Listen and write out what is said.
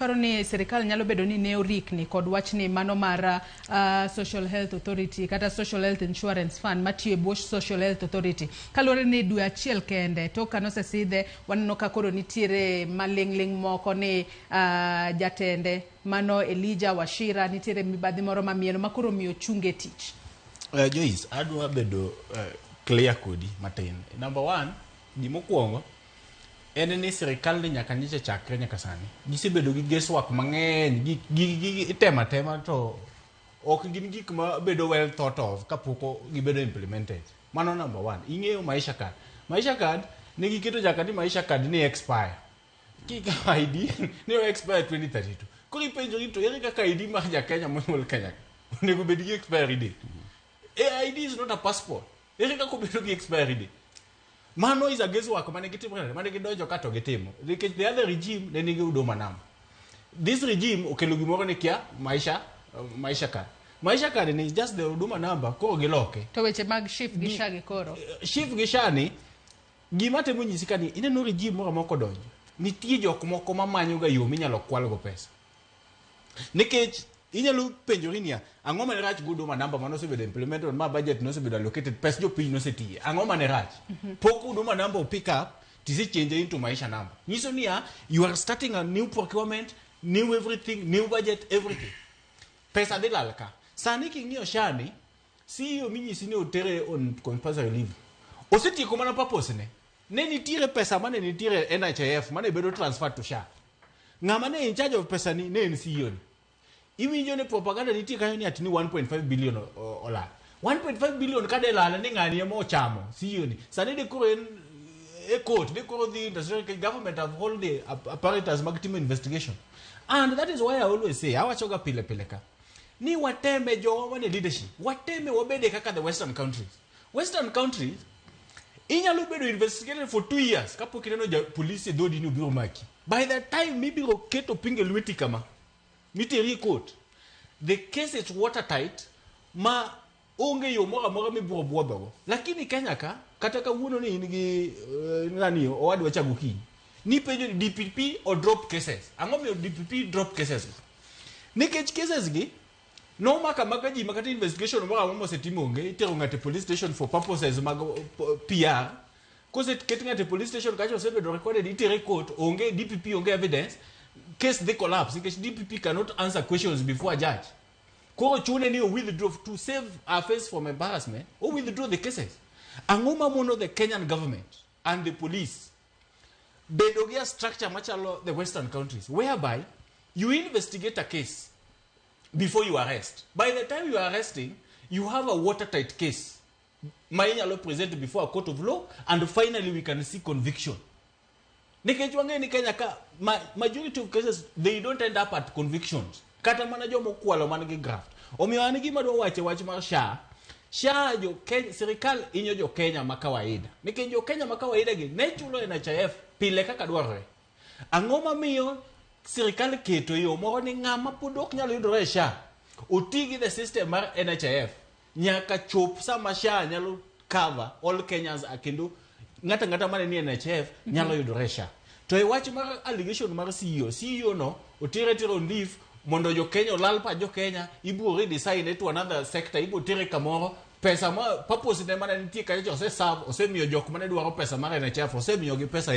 Paro ni sirikal nyalo bedo ni ne orikni kod wachni mano mar Social Health Authority kata Social Health Insurance Fund matiyo e bwo Social Health Authority. Kaluwore ni dwe achiel kende tok ka nosesidhe, waneno ka koro nitiere maling'ling' moko ni jatende mano Elijah Wachira nitiere mibadhi moro mamieno ma koro omiyo ochunge tich. Joyce, adwa bedo clear kodi matin. Number one, gimokwongo en ni sirikal ni nyaka nyicha chakre nyaka sani gisebedo gi guesswork mang'eny. Gigi itemo atema to ok gin gik ma bedo well thought of kapok gibedo implemented. Mano number one. Ing'eyo Maisha Card, Maisha Card ne giketo nyaka ni Maisha Card ni expire kikawo ID ne o expire 2032. Koro ipenjori to ere kaka ID mar ja Kenya monyuol Kenya ka onego bed gi expiry date? A ID is not a passport. Ere kaka obedo gi expiry date? Mano is a guesswork mane gitimo nade, mane gidonjo ka to gitimo nikech the other regime ne nigi Huduma Number. This regime okelo gimoro ni kia Maisha Card. Maisha Card ni is just the Huduma Number, koro giloke. To weche mag SHIF gi SHA gi koro? SHIF gi SHA ni, gima temo nyisi ka ni ineno regime moro amora kodonjo, nitie jok moko mamanyo ga yo minyalo kwalgo pesa. Nikech inyalo penjori niya, ang'o mane rach gi Huduma Number mane osebedo implemented, ma budget nosebedo allocated, pes jopiny nosetiye? Ang'o mane rach? Pok Huduma Number o pick up tisechange into Maisha Number, nyiso niya, you are starting a new procurement, new everything, new budget, everything. Pesa dhi lal ka. Sani king'iyo SHA ni, CEO minyisi ni otere on compulsory leave, osetieko mana purpose ne. Ne nitiere pesa mane nitiere NHIF mane bedo transferred to SHA. Ng'ama ne in charge of pesa ni ne en CEO ni. Iwinjo ni propaganda nitie kanyo ni ati ni 1.5 billion olal. 1.5 billion kade lal ni ng'ani ema ochamo, CEO ni sani de koro en e court, de koro dhi international government have hold the apparatus mag timo investigation. And that is why I always say, awachoga pile pile ka ni wateme jowa mane leadership, wateme wabede kaka the Western countries. Western countries inyalo bedo investigated for 2 years kapok ineno ja polisi e dhodi ni obiro maki. By the time mibiro keto pinge lweti kama miteri e court, the case is watertight ma onge yo moro amora mibiro buodhogo. Lakini Kenya ka, kata kawuono ni in gi nani owadwa cha gokinyi nipenjo ni DPP o drop cases. Ang'o miyo DPP drop cases go? Nikech cases gi nomako amaka ji ma kata investigation moro amora mosetim onge. Itero ng'ato e police station for purposes mag PR. Koseket ng'ato e police station kacha, osebedo recorded, itere e court, onge DPP, onge evidence, case dhi collapse nikech DPP cannot answer questions before a judge. Koro chune ni o withdraw to save our face from embarrassment, o withdraw the cases. Ang'o mamono the Kenyan government and the police bedo gi a structure machalo the Western countries, whereby you investigate a case before you arrest? By the time you are arresting, you have a watertight case ma inyalo present before a court of law, and finally we can see conviction. Nikech wang'eyo ni Kenya ka majority of cases, they don't end up at convictions, kata mana joma okwalo man gi graft. Omiyo an gima dwa wacho, wach mar SHA, SHA jo Kenya, sirikal hinyo jo Kenya ma kawaida, nikech jo Kenya ma kawaida gi ne chulo NHIF pile kaka dwarore. Ang'o mamiyo sirikal keto yo moro ni ng'ama pod ok nyal yudore e SHA oti gi the system mar NHIF nyaka chop sama SHA nyalo cover all Kenyans, kendo ng'ato ang'ata mane ni NHIF nyalo yudore e SHA? To e wach mar allegation mar CEO, CEO no otere tero on leave mondo jo Kenya olal pa jo Kenya, ibiro redesign to another sector, ibiro tere kamoro. Pesa ma purpose ne mana nitie kacha cha ose serve, osemiyo jok mane dwaro pesa mar NHIF, osemiyogi pesa.